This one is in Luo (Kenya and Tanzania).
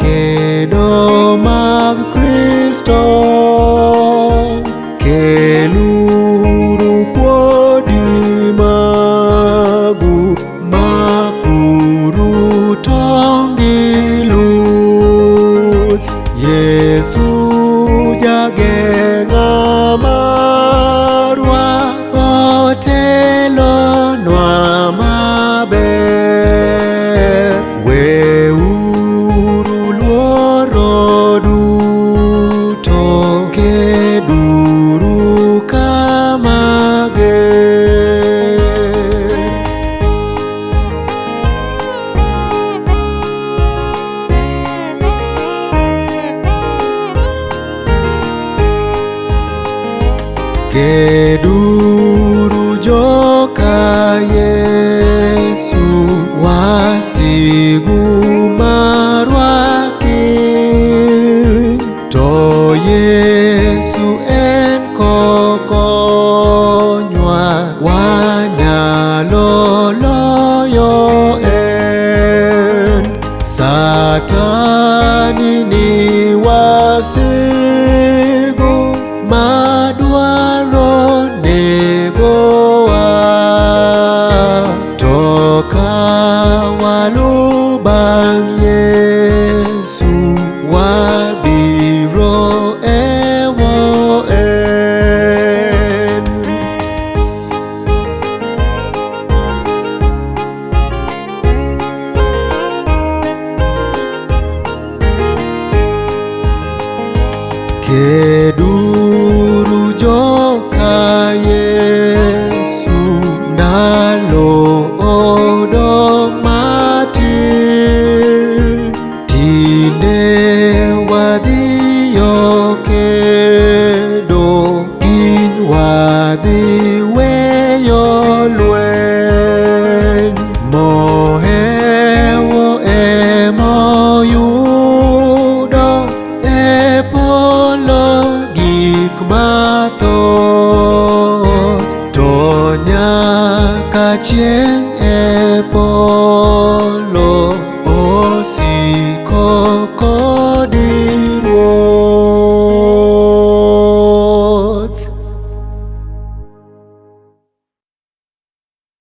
Jokedo mag Kristo, keluru kuodi magu, makuru tong' gi luth. Yesu jageng'a marwa, otelonwa maber. Weuru luoro duto, keduru kamager. Keduru joka Yesu, wasigu marwaki. To Yesu en kokonywa, wanyalo loyo en. Satani ni wasigu madwaro negowa, to ka walu bang' Yesu, wabiro ewo en. Keduru joka Yesu, ndalo odong' matin. Tinde wadhiyo kedo, kiny wadhi weyo lweny. Mohewo emoyudo e polo gik mathoth, to nyaka chieng' e polo osiko.